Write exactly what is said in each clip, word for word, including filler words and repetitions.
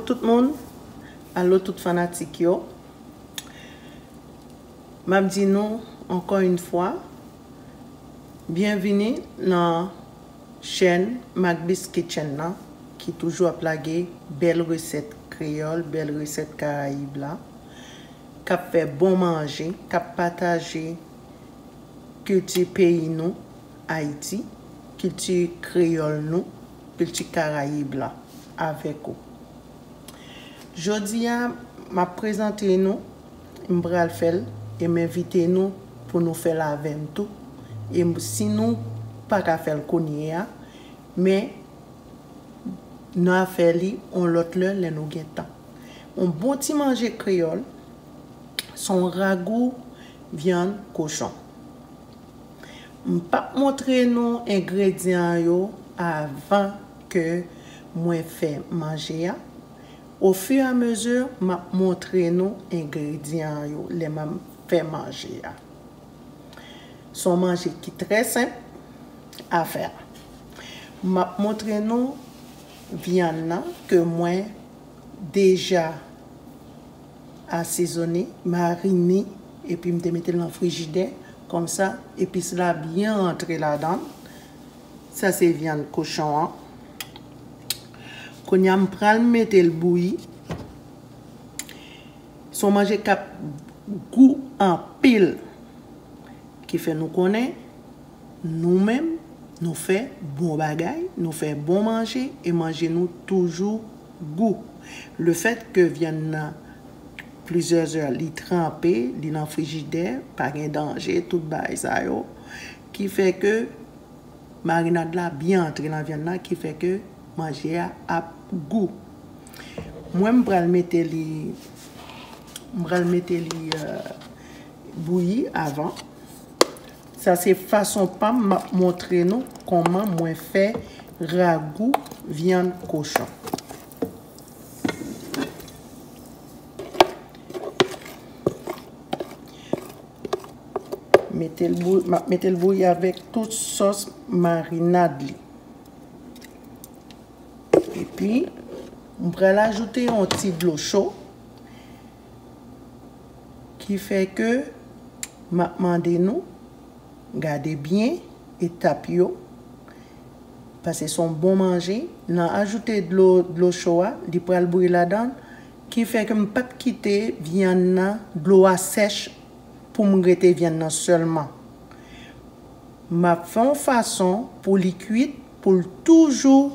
Tout moun, alo tout fanatik yo. M ap di nou ankò yon fwa, byenvini nan chèn Macbis Kitchen nan, ki toujou ap lage bèl resèt kreyòl, bèl resèt Karayib la, k ap fè bon manje, k ap pataje kilti peyi nou, Ayiti, kilti kreyòl nou, kilti Karayib la avèk ou. Jodi a, m ap prezante nou, m pral fè l, e m envite nou pou nou fè l avè m tou. E m- si nou pa ka fè l kounye a, men n a fè li yon lòt lè, lè nou gen tan. Yon bon ti manje kreyòl, se yon ragou vyann kochon. M p ap montre nou engredyan yo avan ke mwen fè manje a. Ofiramezi, m ap montre nou engredyan yo lè m ap fè manje a. Se yon manje ki trè senp a fè. M ap montre nou vyann nan ke mwen deja asezone, marine, epi m te mete l nan frijidè. Konsa, epis la byen rantre ladan l. Sa se vyann kochon an. Kounye a, m pral mete l bouyi. Se yon manje k ap gou anpil. Ki fè nou konnen, nou menm, nou fè bon bagay, nou fè bon manje, e manje nou toujou gou. Lefètke vyann nan plizyè zè, li tranpe, li nan frijidè, pa gen danje, tout bagay sa yo, ki fè ke marinad la byen antre nan vyann nan, ki fè ke manje a ap gou. Mwen, m pral mete li, m pral mete li, euh, bouyi avan. Sa se fason pa m, m ap montre nou kòman mwen fè ragou vyann kochon. Mete l bou-, m ap mete l bouyi avèk tout sòs marinad li. Epi, m pral ajoute yon ti dlo cho, ki fè ke m ap mande nou gade byen etap yo, paske se yon bon manje. Nan ajoute dlo, dlo cho a, li pral bouyi ladan, ki fè ke m p ap kite vyann nan, dlo a sèch pou m rete vyann nan sèlman. M ap fè yon fason pou li kwit, pou l toujou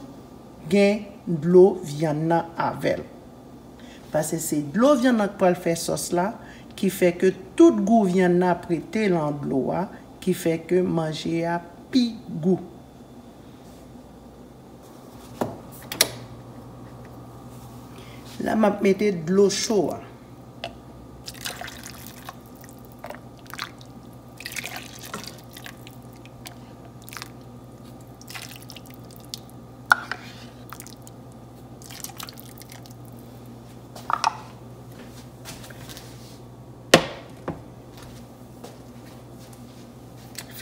gen dlo vyann nan avè l. Paske se dlo vyann nan k pral fè sòs la, ki fè ke tout gou vyann nan ap rete lan dlo a, ki fè ke manje a pi gou. La, m ap mete dlo cho a.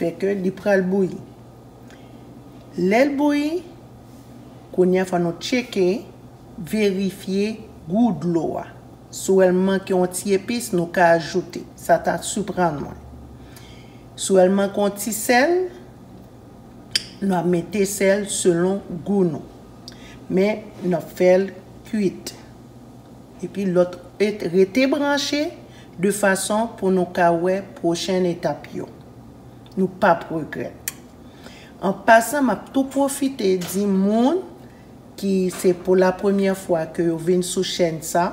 Fè ke li pral bouyi. Lè l bouyi, kounye a fò nou tcheke, verifye gou dlo a. Si w wè l manke yon ti epis, nou ka ajoute. Sa ta siprann mwen. Si w wè l manke yon ti sèl, nou ap mete sèl selon gou nou. Men, n ap fè l kwit. Epi lòt, et-, rete branche de fason pou nou ka wè pwochen etap yo. Nou p ap regrèt. An pasan, m ap tou pwofite di moun ki se pou la premyè fwa ke yo vin sou chèn sa,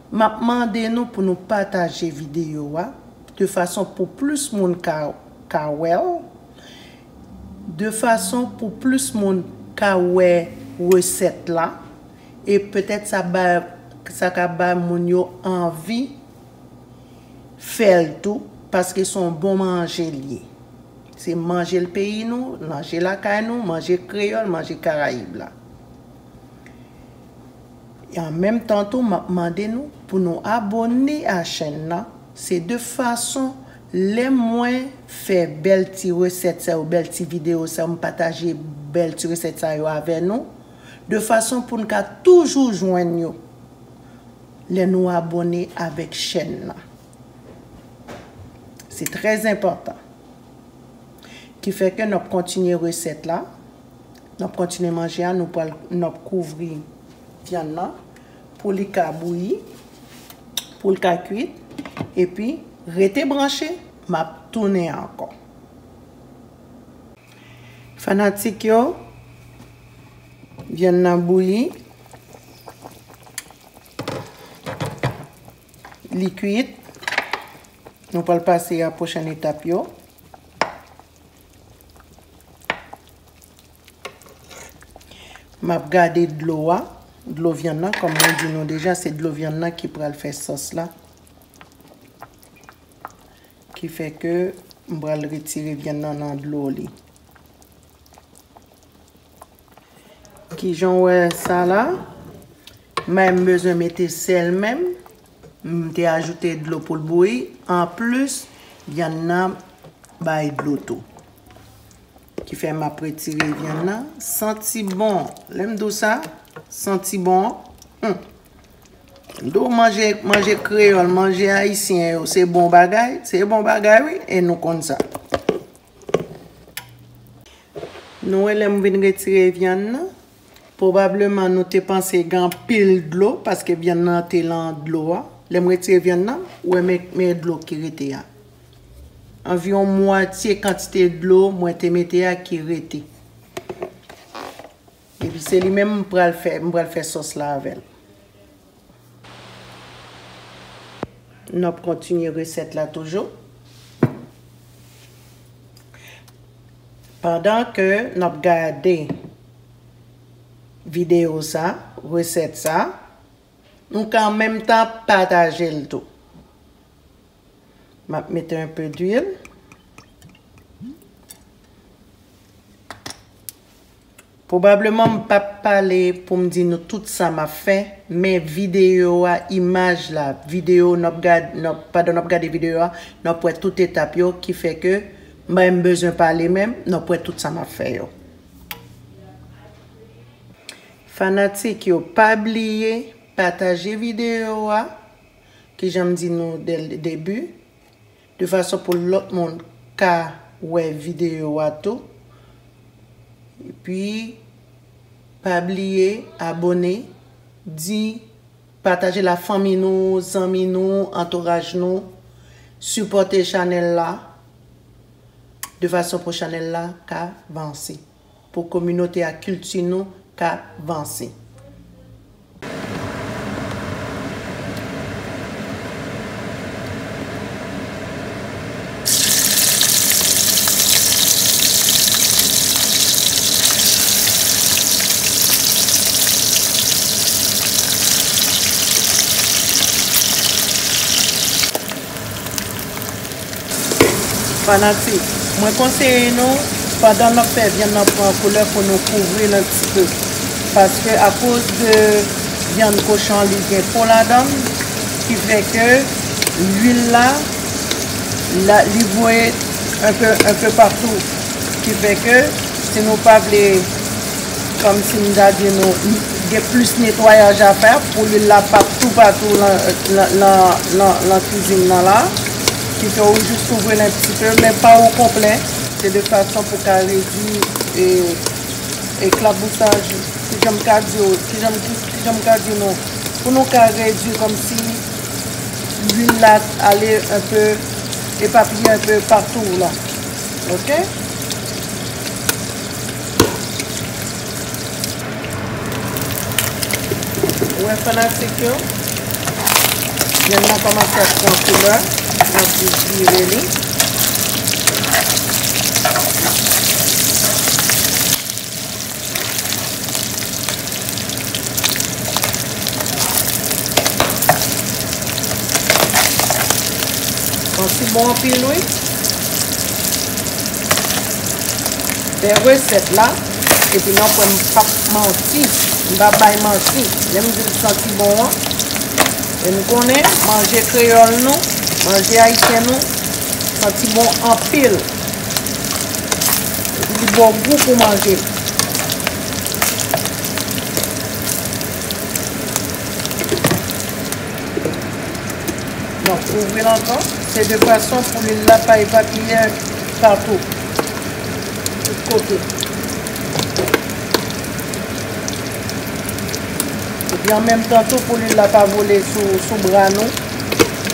m ap mande nou pou nou pataje videyo a, de fason pou plis moun ka, ka wè l, de fason pou plis moun ka wè resèt la, e petèt sa ba, sa ka bay moun yo anvi fè l tou, paske se yon bon manje l ye. Se manje l peyi nou, manje lakay nou, manje kreyòl, manje Karayib la. E an menm tan tou, m ap mande nou pou nou abòne a chèn nan. Se de fason, lè mwen fè bèl ti resèt sa yo, bèl ti videyo sa yo, m pataje bèl ti resèt sa yo avè nou, de fason pou n ka toujou jwenn yo lè nou abòne avèk chèn nan. Se trè enpòtan. Ki fè ke n ap kontinye resèt la, n ap kontinye manje a, nou pral, n ap kouvri vyann nan pou li ka bouyi, pou l ka kuit, epi rete branche, m ap tounen ankò. Fanatik yo, vyann nan bouyi, li kuit. Nou pral pase a pwochèn etap yo. M ap gade dlo a, dlo vyann nan, kòm mwen di nou deja, se dlo vyann nan ki pral fè sòs la. Ki fè ke m pral retire vyann nan nan dlo li. Kijan w wè sa la? Mwen m bezwen mete sèl menm. M te ajoute dlo pou l bouyi. Anplis, vyann nan bay dlo tou. Ki fè m ap retire vyann nan. Santi bon. Lè m di w sa, santi bon. Hmm. M di w manje, manje kreyòl, manje ayisyen yo, se bon bagay. Se bon bagay, wi. E nou konn sa. Nou wè lè m vin retire vyann nan, pwobableman nou te panse gen anpil dlo, paske vyann nan te lan dlo a. Lè m retire vyann nan, ou wè men, men dlo ki rete a. Anviwon mwatye kantite dlo mwen te mete a ki rete. Epi se li menm m pral fè, m pral fè sòs la avè l. N ap kontinye resèt la toujou. Pandan ke n ap gade videyo sa, resèt sa, nou ka an menm tan pataje l tou. M ap mete un peu d'huile. Pwobableman, m p ap pale pou m di nou tout sa m ap fè, men videyo a, imaj la, videyo, n ap gad-, n ap, pandan n ap gade videyo a, n ap wè tout etap yo, ki fè ke m pa menm bezwen pale menm, n ap wè tout sa m ap fè yo. Fanatik yo, pa bliye pataje videyo a, kijan m di nou dè l debi, de fason pou lòt moun ka wè videyo a tou. Epi, pa bliye abòne, di, pataje la fanmi nou, zanmi nou, antouraj nou, sipòte chanèl la, de fason pou chanèl la ka vanse, pou kominote ak kilti nou ka vanse. Fanatik, mwen konseye nou, pandan n ap fè vyann nan pran koulè, pou nou kouvri l un petit peu. Paske akoz de vyann kochon an, li gen po ladan l, ki fè ke lwil la, la, li voye un peu, un peu partout. Ki fè ke si nou pa vle, kòmsi m ta di nou, gen plis netwayaj a fè pou lwil la pa toupatou lan, lan, lan, lan, lan kwizin nan la. Ki fè ou jis kouvri l un petit peu, men pa o konplè. Se de fason pou ka redui, e, eklabousaj, kijan m ka di w, kijan m, kijan m ka di nou, pou nou ka redui kòmsi lwil la ale un peu, epapiye un peu patou la. Oke? Ou wè fanatik yo? Vyann nan kòmanse ap pran koulè. M ap jis vire li. Santi bon anpil, wi. Fè resèt la, epi n ap wè m p ap manti, m p ap bay manti. Lè m di l santi bon an, e m konnen manje kreyòl nou, manje ayisyen nou, santi bon anpil. Epi li ba w gou pou manje. Kouvri l ankò. Se de fason pou lwil la pa evapiye patou. Tout kote. Epi an menm tan tou pou lwil la pa vole sou, sou bra nou,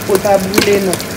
pou l pa brile nou.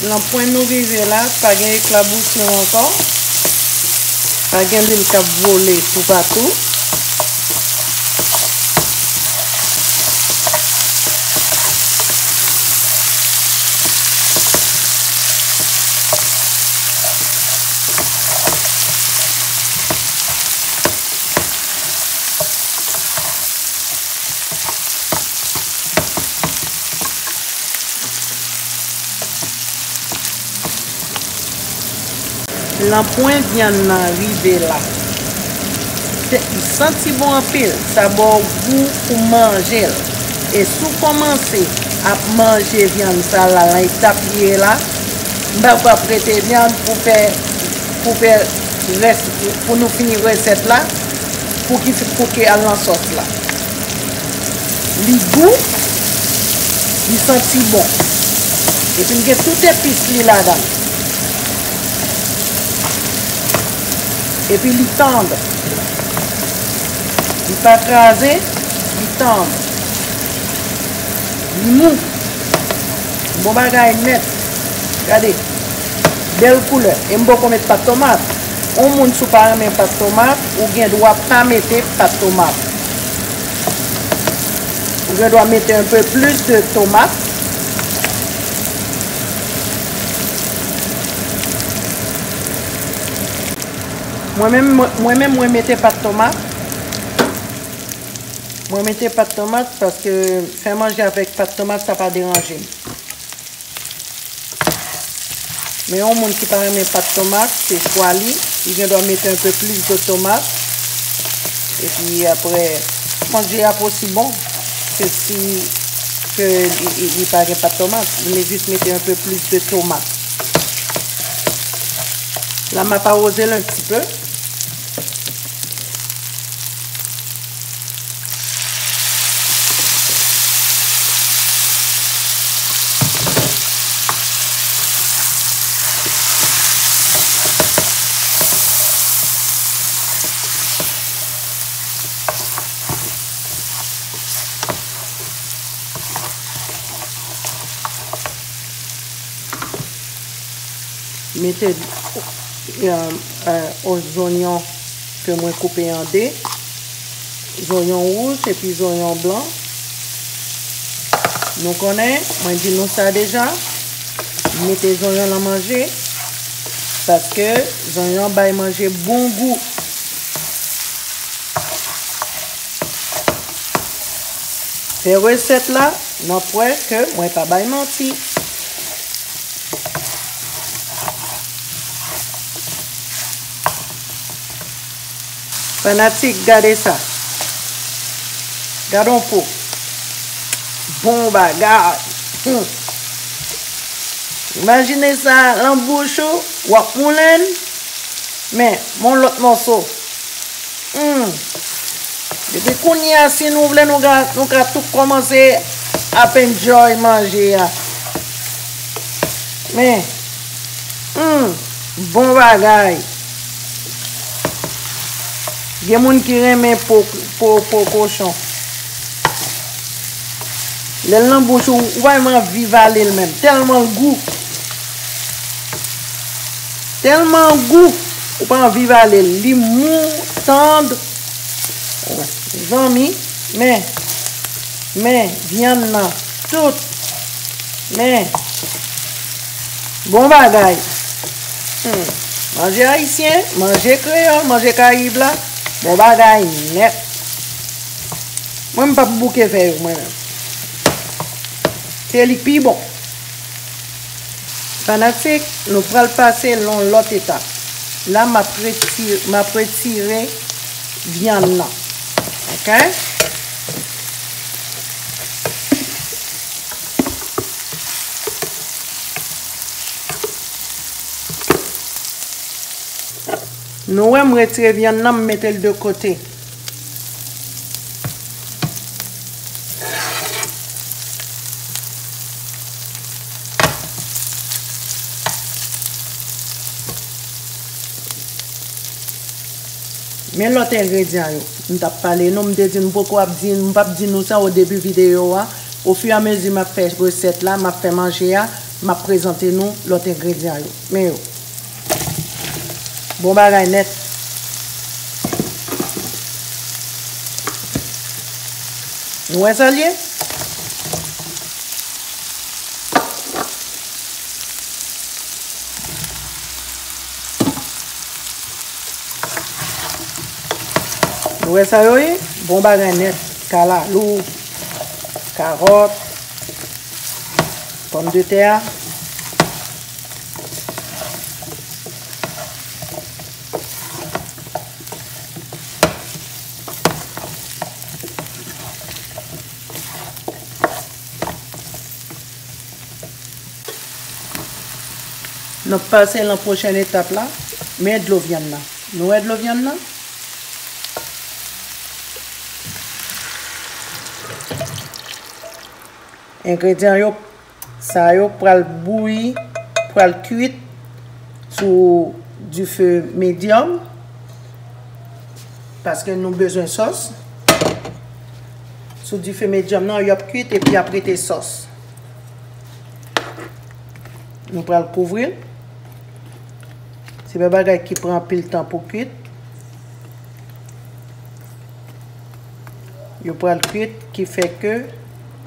Nan pwen nou rive la, pa gen eklabousi ankò. Pa gen lwil k ap vole toupatou. Lan pwen vyann nan rive la. Se, li santi bon anpil, sa ba w gou pou manje l. E si w kòmanse ap manje vyann sa la, lan etap li ye la, m pa kwè ap rete vyann pou fè, pou fè rès, pou nou fini resèt la, pou ki, pou ke al nan sòs la. Li gou, li santi bon. Epi l gen tout epis li ladan l. Epi li tann. Li pa kraze, li tann. Li mou. Bon bagay nèt. Gade. Bèl koulè. E m poko met pat tomat. On moun si w pa renmen pat tomat, ou gen dwa pa mete pat tomat. Ou gen dwa mete un peu plus de tomat. Mwen menm, mwen, mwen menm, mwen mete pat tomat. Mwen mete pat tomat paske fè manje avèk pat tomat, sa pa deranje m. Men yon moun ki pa renmen pat tomat, se chwa li. Li gen dwa mete un peu plus de tomat. Epi apre, manje ap osi bon ke si ke li, li, li pa gen pat tomat. Li jis mete un peu plus de tomat. La, m ap awoze l un petit peu. Mete, euh, euh, zonyon ke mwen koupe an de, zonyon wouj epi zonyon blan. Nou konnen, mwen di nou sa deja, mete zonyon nan manje, paske zonyon bay manje bon gou. Fè resèt la, n ap wè ke mwen pa bay manti. Fanatik, gade sa. Gade yon po. Bon bagay. Hmm. Imajine sa lan bouch ou, w ap moulen l, men, yon lòt mòso. Hmm. Depi kounye a, si nou vle, nou ka, nou ka tou kòmanse ap enjoy manje a. Men, Hmm, bon bagay. Gen moun ki renmen po, po, po kochon. Lè l nan bouch ou, ou pa menm anvi vale l menm. Tèlman l gou. Tèlman l gou, ou pa anvi vale l. Li mou, tann. Zanmi, men, men, vyann nan, tout. Men, bon bagay. Hmm. Manje ayisyen, manje kreyòl, manje Karayib la, bon bagay nèt. Mwen, m p ap bouke fè yo, mwen menm. Se li k pi bon. Fanatik, nou pral pase l yon lòt etap. La, m ap retire, m ap retire vyann nan. Oke? Nou wè m retire vyann nan, m mete l de kote. Men lòt engredyan yo. M t ap pale nou, m te di m poko ap di, m p ap di nou sa o debi videyo a. Ofiramezi m ap fè resèt la, m ap fè manje a, m ap prezante nou lòt engredyan yo. Men yo. Bon bagay nèt. Nou wè sa l ye? Nou wè sa yo ye? Bon bagay nèt. Kalalou, kawòt, pòmdetè a. N ap pase nan pwochèn etap la. Men dlo vyann nan. Nou wè dlo vyann nan? Engredyan yo, sa yo pral bouyi, pral kwit sou dife medyòm, paske nou bezwen sòs. Sou dife medyòm nan, y ap kwit epi ap rete sòs. Nou pral kouvri l. Se pa bagay ki pran anpil tan pou kwit. Yo pral kwit, ki fè ke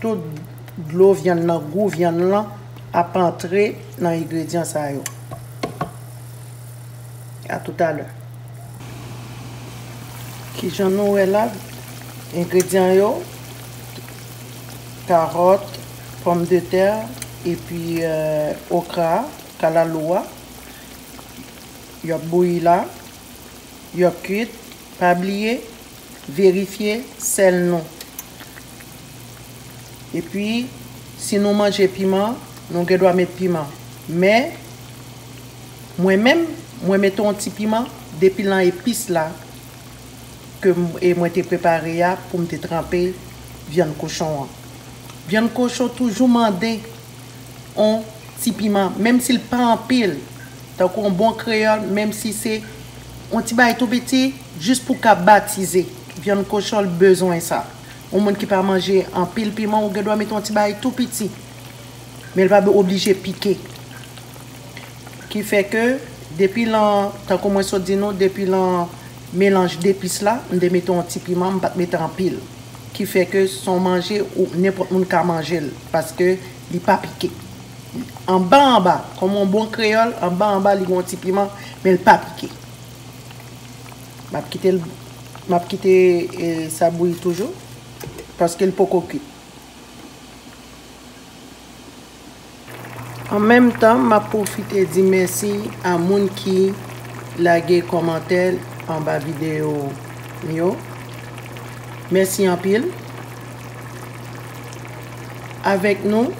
tout dlo vyann nan, gou vyann lan ap antre nan engredyan sa yo. A toutalè. Kijan nou wè la, engredyan yo, kawòt, pòmdetè, epi, eh, okra, kalalou a, y ap bouyi la, y ap kwit. Pa bliye, verifye sèl nou. Epi, si nou manje piman, nou gen dwa met piman. Men, mwen menm, mwen mete yon ti piman depi lan epis la ke m, e mwen te prepare a pou m te tranpe vyann kochon an. Vyann kochon toujou mande yon ti piman, menm si l pa anpil. Tankou yon bon kreyòl, menm si se yon ti bagay tou piti, jis pou ka batize. Vyann kochon, l bezwen sa. Yon moun ki pa manje anpil piman, ou gen dwa mete yon ti bagay tou piti. Men l pa oblije pike. Ki fè ke, depi lan, tankou mwen sot di nou, depi lan melanj depis la, m te mete yon ti piman, m pa t mete anpil. Ki fè ke se yon manje ou nenpòt moun ka manje l, paske li pa pike. Anba anba, kòm yon bon kreyòl, anba anba li gen yon ti piman, men l pa pike. M ap kite l, m ap kite, e, sa bouyi toujou, paske l poko kwit. An menm tan, m ap pwofite di mèsi a moun ki lage kòmantè anba videyo m yo. Mèsi anpil. Avèk nou,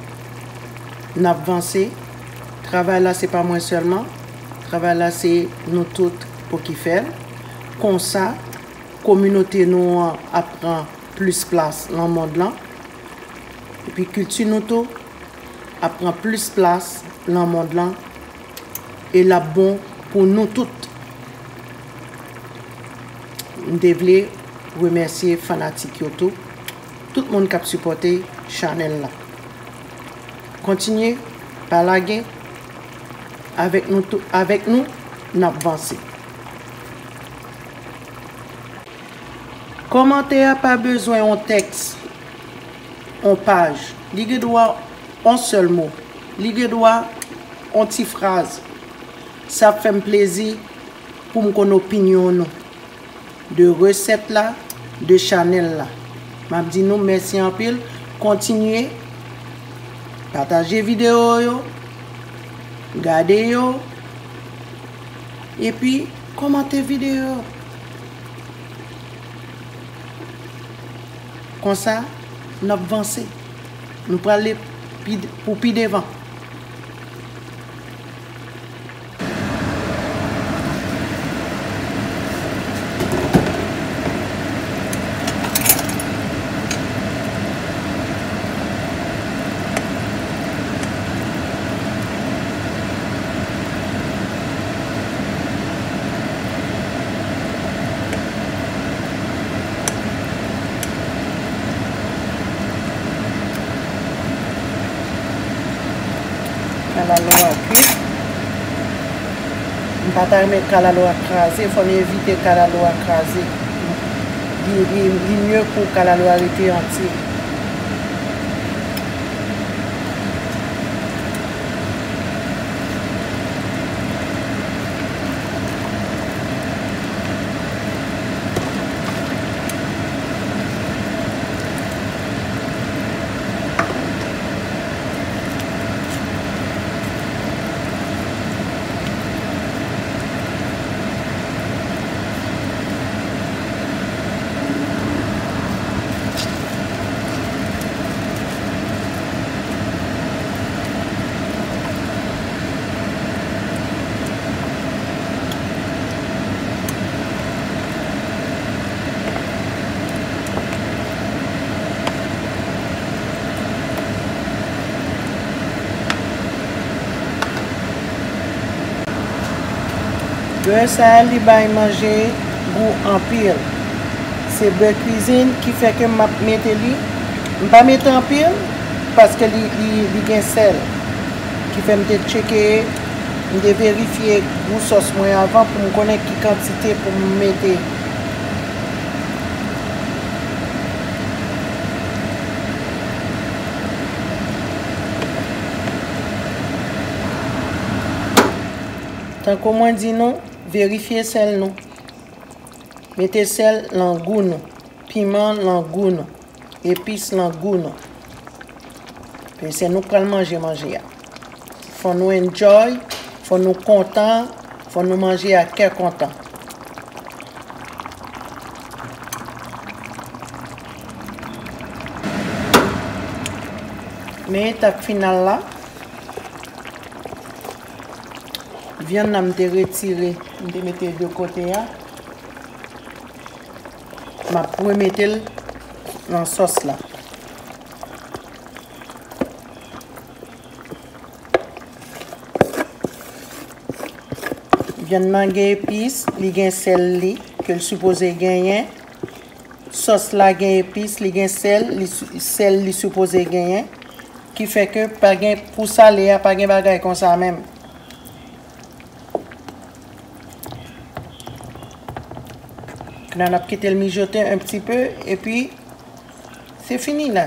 n ap vanse. Travay la, se pa mwen sèlman. Travay la, se nou tout pou ki fè l. Konsa, kominote nou an ap pran plis plas nan mond lan. Epi kilti nou tou ap pran plis plas nan mond lan. e l ap bon pou nou tout. M te vle remèsye fanatik yo tou, tout moun k ap sipòte chanèl la. Kontinye, pa lage, avèk nou tou, avèk nou, n ap vanse. Kòmantè a pa bezwen yon tèks, yon paj. Li gen dwa yon sèl mo. Li gen dwa yon ti fraz. Sa ap fè m plezi pou m konn opinyon nou de resèt la, de chanèl la. M ap di nou mèsi anpil. Kontinye pataje videyo yo, gade yo, epi kòmante videyo. Konsa, n ap vanse. Nou prale pi, pou pi devan. Kalalou a kwit. M pa ta renmen kalalou a kraze, fò n evite kalalou a kraze. Li, li, li mye pou kalalou a rete antye. Bè sa a, li bay manje gou anpil. Se bè kwizin ki fè ke m ap mete li. M pa mete anpil paske li, li, li gen sèl. Ki fè m te tcheke, m te verifye gou sòs mwen avan pou m konnen ki kantite pou m mete. Tankou mwen di nou, verifye sèl nou. Mete sèl lan gou nou, piman lan gou nou, epis lan gou nou. Paske se nou k pral manje manje a. Fò nou enjoy, fò nou kontan, fò nou manje ak kè kontan. Men etap final la, vyann nan m te retire, m te mete de kote a. M ap remete l nan sòs la. Vyann nan gen epis, li gen sèl li, ke l sipoze genyen. Sòs la gen epis, li gen sèl, li, sèl li sipoze genyen. Ki fè ke pa gen, pou sale a, pa gen bagay konsa menm. La, n ap kite l mijote un petit peu, epi se fini la.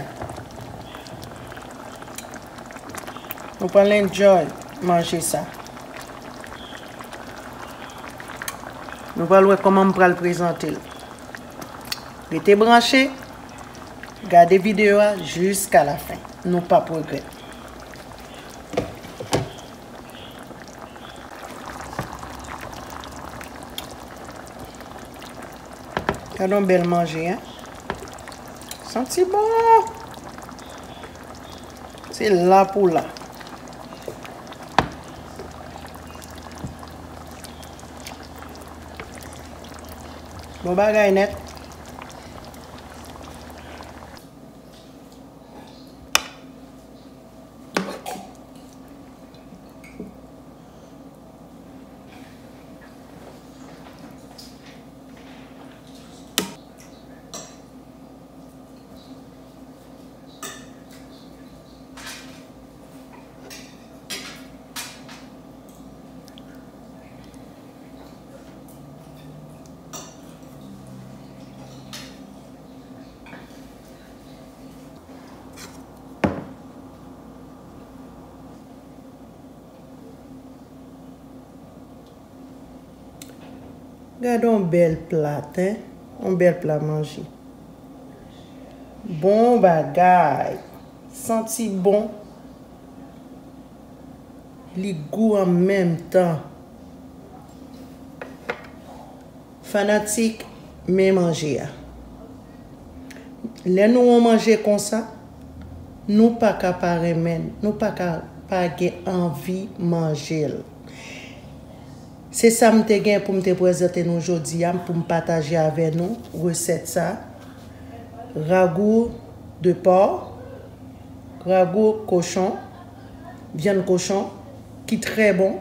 Nou pral enjoy manje sa. Nou pral wè kòman m pral prezante l. Rete branche, gade videyo a jiska la fen. Nou p ap regrèt. Gade yon bèl manje, en. Santi bon. Se la pou la. Bon bagay nèt. Gade yon bèl plat, en. Yon bèl pla manje. Bon bagay. Santi bon. Li gou an menm tan. Fanatik, men manje a. Lè nou wè yon manje konsa, nou pa ka pa renmen l, nou pa ka pa gen anvi manje l. Se sa m te gen pou m te prezante nou jodi a, pou m pataje avè nou resèt sa. Ragou de pò, ragou kochon, vyann kochon, ki trè bon.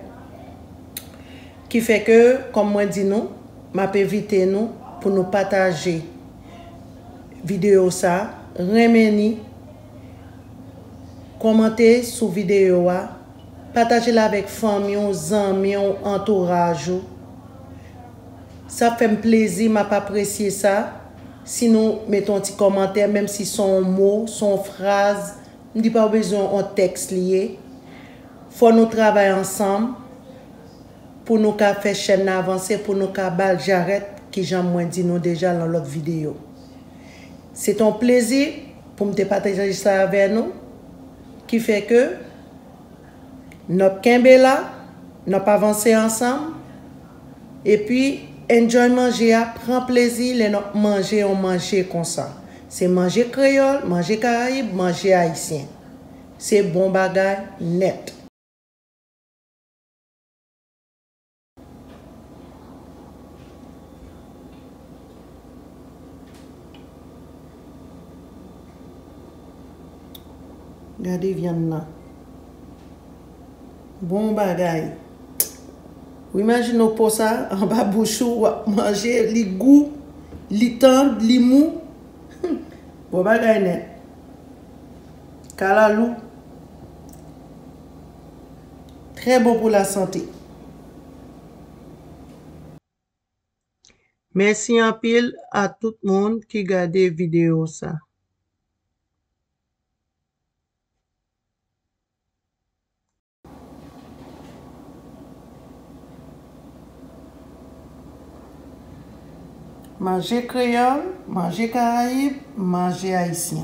Ki fè ke, kòm mwen di nou, m ap envite nou pou nou pataje videyo sa, renmen ni, kòmante sou videyo a, pataje l avèk fanmi w, zanmi w, antouraj ou. Sa ap fè m plezi, m ap apresye sa. Si nou mete yon ti kòmantè, menm si se yon mo, se yon fraz, m di pa bezwen yon tèks li ye. Fò nou travay ansanm pou nou ka fè chèn nan avanse, pou nou ka ba l jarèt, kijan mwen di nou deja nan lòt videyo. Se t yon plezi pou m te pataje sa avè nou, ki fè ke n ap kenbe la, n ap avanse ansanm, epi enjoy manje a, pran plezi lè n ap manje yon manje konsa. Se manje kreyòl, manje karayib, manje ayisyen. Se bon bagay nèt. Gade vyann nan. Bon bagay. Ou imajine w po sa anba bouch ou, w ap manje, li gou, li tann, li mou. Bon bagay nèt. Kalalou. Trè bon pou lasante. Mèsi anpil a tout moun ki gade videyo sa. Manje kreyòl, manje karayib, manje ayisyen.